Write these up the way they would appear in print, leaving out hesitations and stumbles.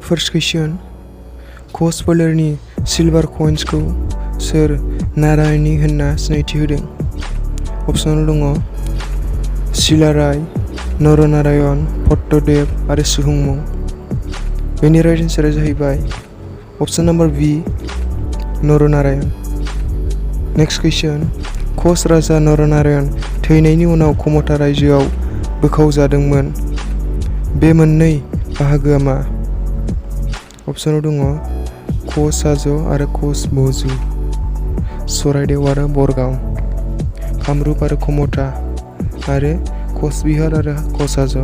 First question. कच फोलेरनि silver कइन्सखौ सोर नारायणी होनना सिनायथि होदों? अपसनाव दङ शिलाराय, नरनारायण, भट्टदेव आरो सुहुंमुं। बेनि राइट एन्सारा जाहैबाय अपसन नाम्बार बी नरनारायण। नेक्स्ट कुइसन। कच राजा नरनारायण थैनायनि उनाव कमथा रायजोआव बोखावजादोंमोन। बे मोननै बाहागोआ मा? अपसनाव दङ कच हाज' आरो कच भजु, चराइदेव आरो बरगाव, कामरुप आरो कमथा, आरो कच बिहार आरो कच हाज'।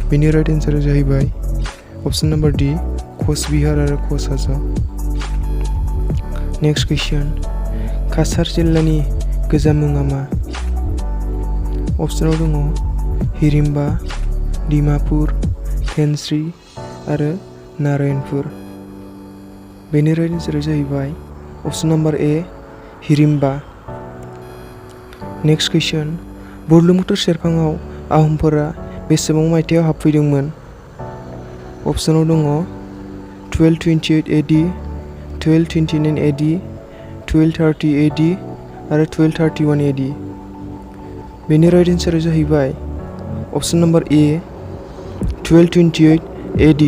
बेनि राइट एन्सारा जाहैबाय अपसन नाम्बार डी कच बिहार आरो कच हाज'। नेक्स्ट कुइसन। काछार जिल्लानि गोजाम मुङा मा? अपसनाव दङ हिरिम्बा, डिमापुर, धेनस्रि आरो नारायणपुर। बेनि राइट एन्सारा जाहैबाय अपसन नाम्बार ए हिरिम्बा। नेक्स्ट कुइसन। बुरलुंबुथुर सेरफाङाव आहमफोरा बेसेबां मायथाइयाव हाबफैदोंमोन? अपसनाव दङ 1228 AD, 1229 AD, 1230 AD आरो 1231 AD। बेनि राइट एन्सारा जाहैबाय अपसन नाम्बार ए 1228 AD।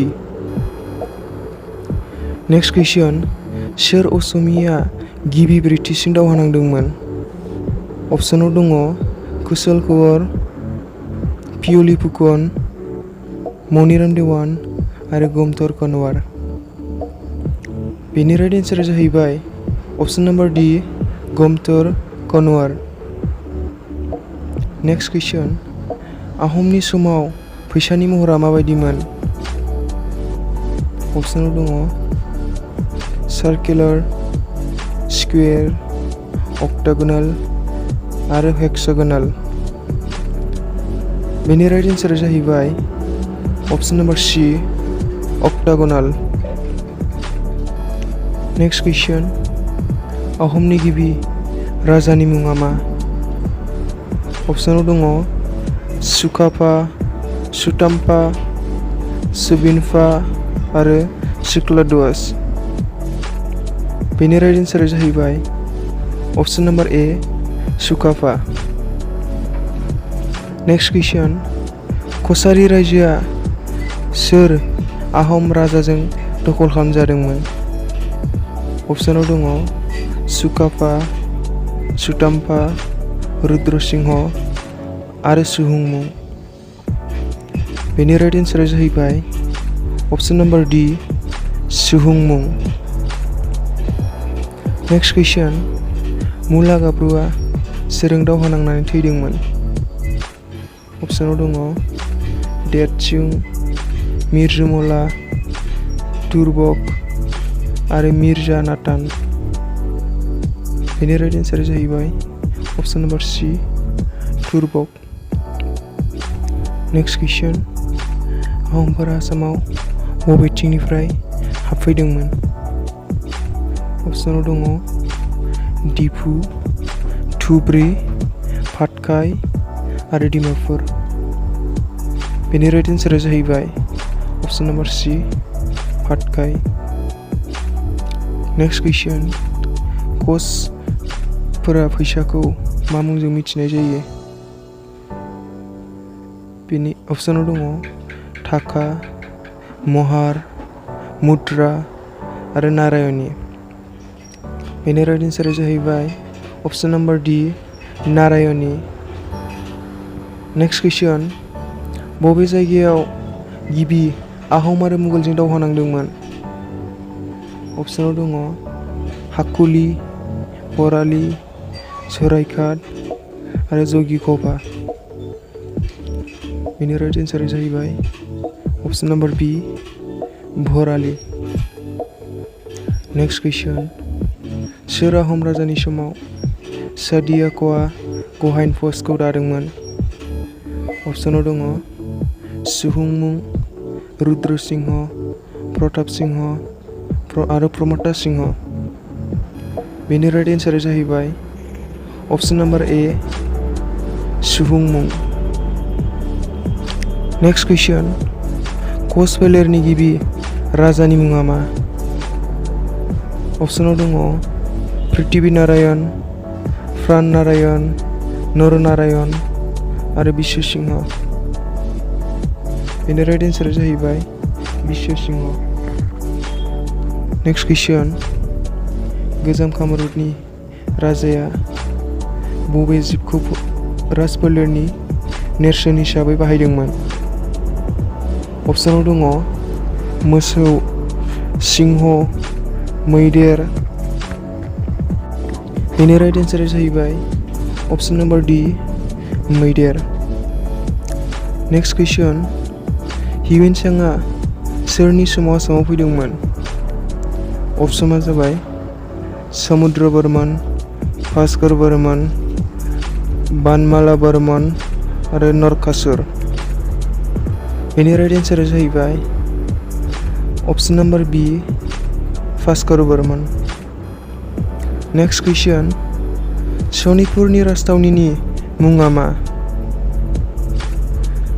नेक्स्ट कुइसन। सोर असमिया गिबि ब्रिटिशजों दावहा नांदोंमोन? अपसनाव दङ कुशल कुंवर, पिय'लि फुकन, मनिराम देवान आरो गोमतर कनवार। बेनि राइट एन्सारा जाहैबाय अपसन नाम्बार डी गोमतर कनवार। नेक्स्ट कुइसन। आहमनि समाव फैसानि महरा माबायदिमोन? अपसनाव दङ सार्कुलार, स्कुवेर, अक्टागोनाल आरो हेक्सागोनाल। बेनि राइट एन्सारा जाहैबाय अपसन नाम्बार सी अक्टागोनाल। नेक्स्ट कुइसन। आहमनि गिबि राजानि मुङा मा? अपसनाव दङ सुकाफा, सुताम्पा, सुबिनफा आरो शुक्लाद्वास। बेनि राइट एन्सारा जाहैबाय अपसन नाम्बार ए सुकाफा। नेक्स्ट कुइसन। कछारी रायजोआ सोर आहम राजाजों दखल खालामजादोंमोन? अपसनाव दङ सुकाफा, सुताम्पा, रुद्रसिंह आरो सुहुंमुं। बेनि राइट एन्सारा जाहैबाय अपसन नाम्बार डी सुहुंमुं। नेक्स्ट कुइसन। मुला गाब्रुआ सोरजों दावहा नांनानै थैदोंमोन? अपसनाव दङ देदसिं, मिर्जुमला, तुरबक आरो मिर्जा नातान। बेनि राइट एन्सारा जाहैबाय अपसन नाम्बार सी तुरबक। नेक्स्ट कुइसन। आहमफोरा आसामाव बबेथिंनिफ्राय हाबफैदोंमोन? अपसनाव दङ डिफु, धुब्री, पाटकाई आरो डिमापुर। बेनि राइट एन्सारा जाहैबाय अपसन नाम्बार सी पाटकाई। नेक्स्ट कुइसन। कचफोरा फैसाखौ मा मुंजों मिथिनाय जायो? बेनि अपसनाव दङ थाखा, महार, मुद्रा आरो नारायणी। बेनि राइट एन्सारा जाहैबाय अपसन नाम्बार डी नारायणी। नेक्स्ट कुइसन। बबे जायगायाव गिबि आहम आरो मुगलजों दावहा नांदोंमोन? अपसनाव दङ हाकुली, बराली, सरायघाट आरो जगिघ'पा। बेनि राइट एन्सारा जाहैबाय अपसन नाम्बार बी भराली। नेक्स्ट कुइसन। सोर आहम राजानि समाव सादियाक'आ गहाइन फौजखौ दादोंमोन? अपसनाव दङ सुहुंमुं, रुद्रसिंह, प्रताप सिंह आरो प्रमता सिंह। बेनि राइट एन्सारा जाहैबाय अपसन नाम्बार ए सुहुंमुं। नेक्स्ट कुइसन। कच फोलेरनि गिबि राजानि मुङा मा? अपसनाव दङ पृथ्वी नारायण, प्राण नारायण, नर नारायण आरो बिश्व सिंह। बेनि राइट एन्सारा जाहैबाय बिश्व सिंह। नेक्स्ट कुइसन, गोजाम कामरुपनि राजाया बबे जिबखौ राजफोलेरनि नेरसोन हिसाबै बाहायदोंमोन? अपसनाव दङ मोसौ, सिंह, मैदेर। बेनि राइट एन्सारा जाहैबाय अपसन नम्बर डी, मैदेर। नेक्स्ट कुइसन, हिउएन सांआ सोरनि समाव आसामाव फैदोंमोन? अपसना जाबाय समुद्रवर्मन, भास्करवर्मन, बानमालावर्मन आरो नरकासुर। बेनि राइट एन्सारा जाहैबाय अपसन नम्बर बी, भास्करवर्मन। नेक्स्ट कुइसन, सनितपुरनि राजथावनिनि मुङा मा?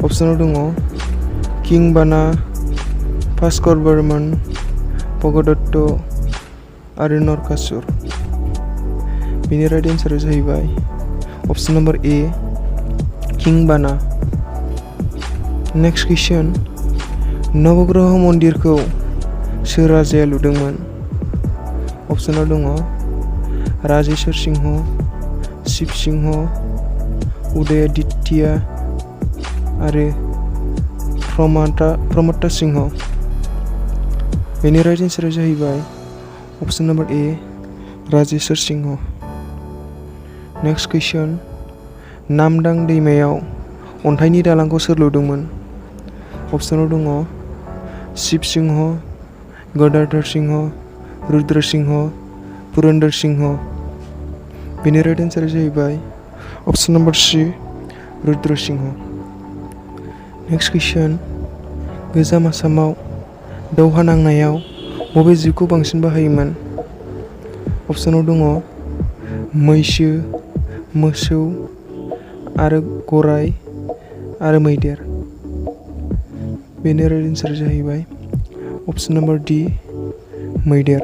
अपसनाव दङ किंबाना, भास्करवर्मन, भगदत्त आरो नरकासुर। बेनि राइट एन्सारा जाहैबाय अपसन नम्बर ए, किंबाना। नेक्स्ट कुइसन, नवग्रह मन्दिरखौ सोर राजाया लुदोंमोन? अपसनाव दङ राजेश्वर सिंह, शिव सिंह, उदयादित्य आरो प्रमत्ता सिंह। बेनि राइट एन्सारा जाहैबाय अपसन नम्बर ए, राजेश्वर सिंह। नेक्स्ट कुइसन, नामदां दैमायाव अन्थाइनि दालांखौ सोर लुदोंमोन? अपसनाव दङ शिव सिंह, गदाधर सिंह, रुद्र सिंह, पुरन्दर सिंह। बेनि राइट एन्सारा जाहैबाय option number C, Rudra Singh. Next question, गोजाम आसामाव दावहा नांनायाव बबे जिबखौ बांसिन बाहायोमोन? अपसनाव दङ मैसो, मोसौ आरो गराय आरो मैदेर। बेनि राइट एन्सारा जाहैबाय अपसन नम्बर डी, मैदेर।